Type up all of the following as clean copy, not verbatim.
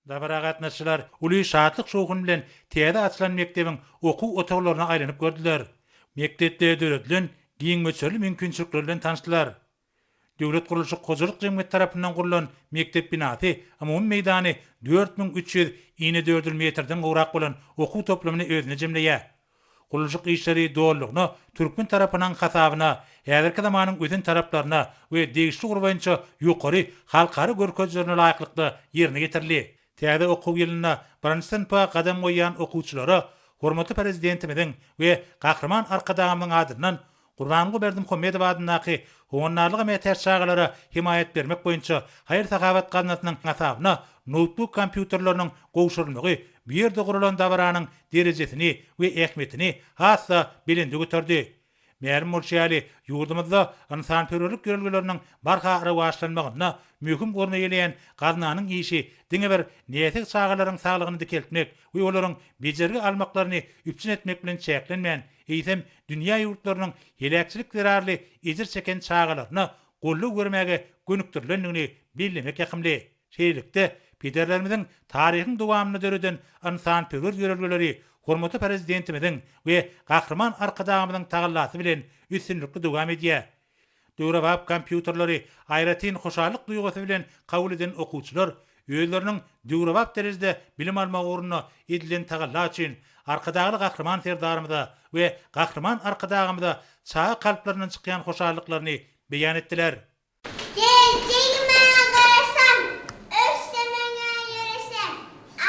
Dabara gatnaşyjylar uly şatlyk-şowhun bilen täze açylan mekdebiň okuw otaglaryna aýlanyp gördüler. Mekdepde döredilen giň möçberli mümkinçilikler bilen tanyşdylar. Döwlet gurluşyk hojalyk jemgyýeti tarapyndan gurlan mekdep binasy umumy meýdany 4300 inedördül metrden gowrak bolan okuw toplumyny özünde jemleýär. Gurluşyk işleri dolulygyna türkmen tarapynyň hasabyna, häzirki zamanyň ösen talaplaryna we degişli ugur boýunça ýokary halkara görkezijilerine laýyklykda ýerine ýetirildi. Täze okuw ýylynda birinji synpa gadam goýýan okuwçylara hormatly Prezidentimiziň we Gahryman Arkadagymyzyň adyndan Gurbanguly Berdimuhamedow adyndaky Howandarlyga mätäç çagalara hemaýat bermek boýunça haýyr-sahawat gaznasynyň hasabyna noutbuk kompýuterleriniň gowşurylmagy bu ýerde guralan dabaranyň derejesini we ähmiýetini has-da belende göterdi. Mälim bolşy ýaly, ýurdumyzda ynsanperwerlik ýörelgeleriniň barha rowaçlanmagynda möhüm orun eýeleýän gaznanyň işi diňe bir näsag çagalaryň saglygyny dikeltmek we olaryň bejergi almaklaryny üpjün etmek bilen çäklenmän, eýsem, dünýä ýurtlarynyň heläkçilik zerarly ejir çeken çagalaryna goldaw bermäge gönükdirilendigini bellemek ýakymly. Şeýlelikde, pederlerimiziň taryhyň dowamynda döreden ynsanperwer ýörelgeleri hormatly Prezidentimiziň we Gahryman Arkadagymyzyň tagallasy bilen üstünlikli dowam edýär. Döwrebap kompýuterleri aýratyn hoşallyk duýgusy bilen kabul eden okuwçylar özleriniň döwrebap derejede bilim almagy ugrunda edilen tagalla üçin Arkadagly Gahryman Serdarymyza we Gahryman Arkadagymyza çaga kalplaryndan çykýan hoşallyklaryny beýan etdiler. Geljegime garasam, össem öňe ýöresem,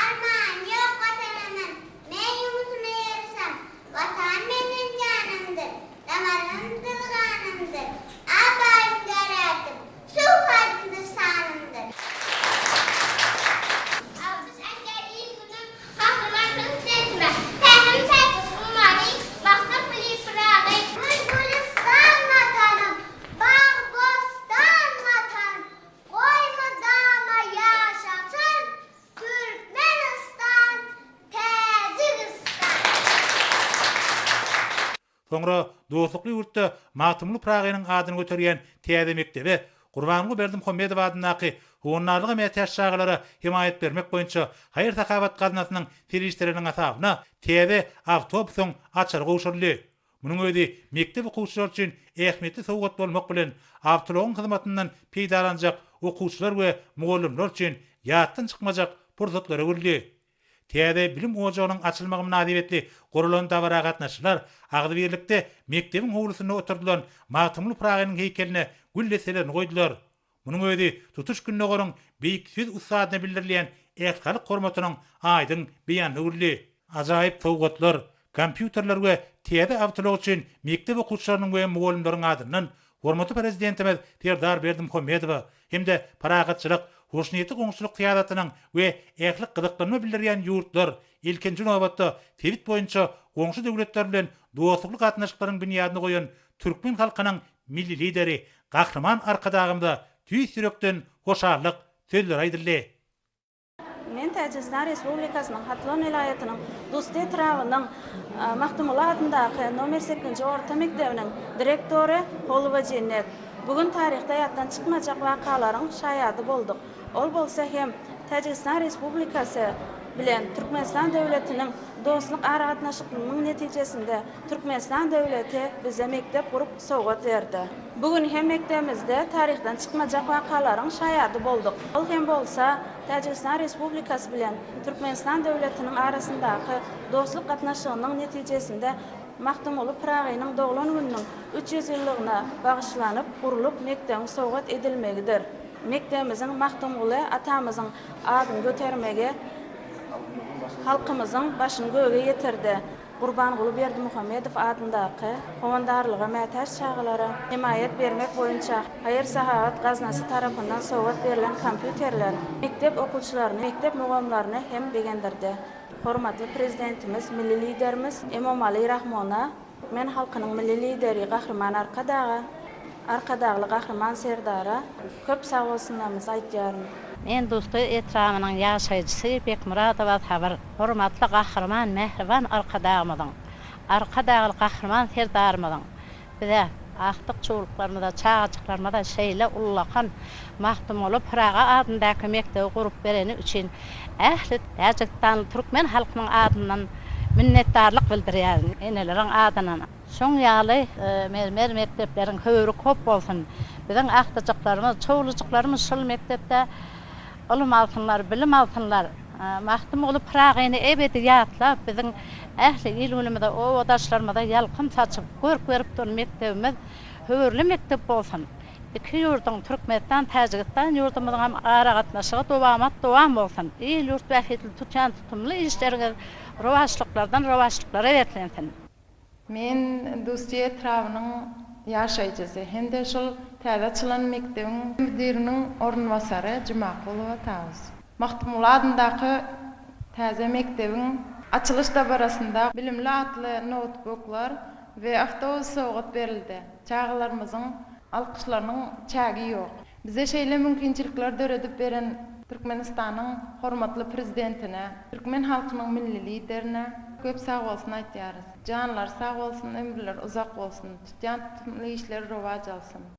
Arman ýok Watanymyň, men ýumuşyna ýarasam. Watan meniň janymdyr, damarymdyr, ganymdyr, Abaýym gaýratym, şöwhadymdyr, şanymdyr. Alkyş aýdar il-günüm Gahryman Prezidentime, Pähim-paýhas ummany Magtymguly Pyragy. Gül-gülistan Watanym, Bag-bossan Watanym, Goý mydama ýaşasyn Türkmenistan, Täjigistan! Soňra dostlukly ýurtda Magtymguly Pyragynyň adyny göterýän täze mekdebe Gurbanguly Berdimuhamedow adyndaky Howandarlyga mätäç çagalara hemaýat bermek boýunça haýyr-sahawat gaznasynyň serişdeleriniň hasabyna täze awtobusyň açary gowşuryldy. Munuň özi mekdep okuwçylary üçin ähmiýetli sowgat bolmak bilen, awtoulagyň hyzmatyndan peýdalanjak okuwçylar we mugallymlar üçin ýatdan çykmajak pursatlara öwrüldi. Täze bilim ojagynyň açylmagy mynasybetli guralan dabara gatnaşyjylar agzybirlikde mekdebiň howlusynda oturdylan Magtymguly Pyragynyň heýkeline gül desselerini goýdular. Munuň özi tutuş Gündogaryň beýik söz ussadyna bildirilýän ählihalk hormatynyň aýdyň beýanyna öwrüldi. Ajaýyp sowgatlar, kompýuterler we täze awtoulag üçin mekdep okuwçylarynyň we mugallymlaryň adyndan hormatly Prezidentimiz Serdar Berdimuhamedowa hem-de parahatçylyk, hoşniýetli goňşuçylyk syýasatynyň we ähli gyzyklanma bildirýän ýurtlar, ilkinji nobatda, sebit boýunça goňşy döwletler bilen dostlukly gatnaşyklaryň binýadyny goýan türkmen halkynyň Milli Lideri Gahryman Arkadagymyza tüýs ýürekden hoşallyk sözleri aýdyldy. Men Täjigistan Respublikasynyň Hatlon welaýatynyň Dusty etrabynyň Magtymguly adyndaky nomer sekizinji orta mekdebiniň direktory Holuwa Jennet. Bu gün taryhda ýatdan çykmajak wakalaryň şaýady bolduk. Ol bolsa hem Täjigistan Respublikasy bilen Türkmenistan döwletiniň dostluk aragatnaşyklynyň netijesinde Türkmenistan döwleti bize mekdep gurup sowgat berdi. Bu gün hem mekdebimizde taryhdan çykmajak wakalaryň şaýady bolduk. Ol hem bolsa Täjigistan Respublikasy bilen Türkmenistan döwletiniň arasyndaky dostluk gatnaşygynyň netijesinde Magtymguly Pyragynyň doglan gününiň 300 ýyllygyna bagyşlanyp gurlup mekdebiň sowgat edilmegidir. Mekdebimiziň Magtymguly atamyzyň adyny götermegi halkymyzyň başyny göge ýetirdi. Gurbanguly Berdimuhamedow adyndaky Howandarlyga mätäç çagalara hemaýat bermek boýunça haýyr-sahawat gaznasy tarapyndan sowgat berlen kompýuterler mekdep okuwçylaryny, mekdep mugallymlaryny hem begendirdi. Hormatly Prezidentimiz, Milli Liderimiz Emomali Rahmona, türkmen halkynyň Milli Lideri Gahryman Arkadaga, Arkadagly Gahryman Serdara köp sagbolsunlarymyzy aýdýaryn. Men Duzköý etrabynyň ýaşaýjysy Bekmyradowa Sabyr. Hormatly Gahryman Mähriban Arkadagymyzyň, Arkadagly Gahryman Serdarymyzyň bize. Agtyk-çowluklarymyza, çagajyklarymyza şeýle ullakan Magtymguly Pyragy adyndaky mekdebi gurup bereni üçin ähli täjigistanly türkmen halkynyň adyndan minnetdarlyk bildirýärin, eneleriň adyndan. Şoň ýaly mermer mekdepleriň höwri kop bolsun. Biziň agtyjyklarymyz, çowlujyklarymyz şol mekdepde ylym alsynlar, bilim alsynlar. Magtymguly Pyragyny ebedi ýatlap, biziň ähli il-günümize, obadaşlarymyza ýalkym saçyp, görk berip duran mekdebimiz höwürli mekdep bolsun. Iki ýurduň, Türkmenistan, Täjigistan ýurdumyzyň hem aragatnaşygy dowamat dowam bolsun. Il-ýurt bähbitli tutýan tutumly işleriňiz rowaçlyklardan rowaçlyklara beslensin. Men Duzçy etrabynyň ýaşaýjysy hem-de şol täze açylan mekdebiň müdiriniň orunbasary Jumakulowa Tawus. Magtymguly adyndaky täze mekdebiň açylyş dabarasynda Bilimli atly noutbuklar we awtobus sowgat berildi. Çagalarymyzyň alkyşlarynyň çägi ýok. Bize şeýle mümkinçilikleri döredip beren Türkmenistanyň hormatly Prezidentine, türkmen halkynyň Milli Liderine köp sagbolsun aýtýarys. Janlary sag bolsun, ömürleri uzak bolsun, tutýan tutumly işleri rowaç alsyn!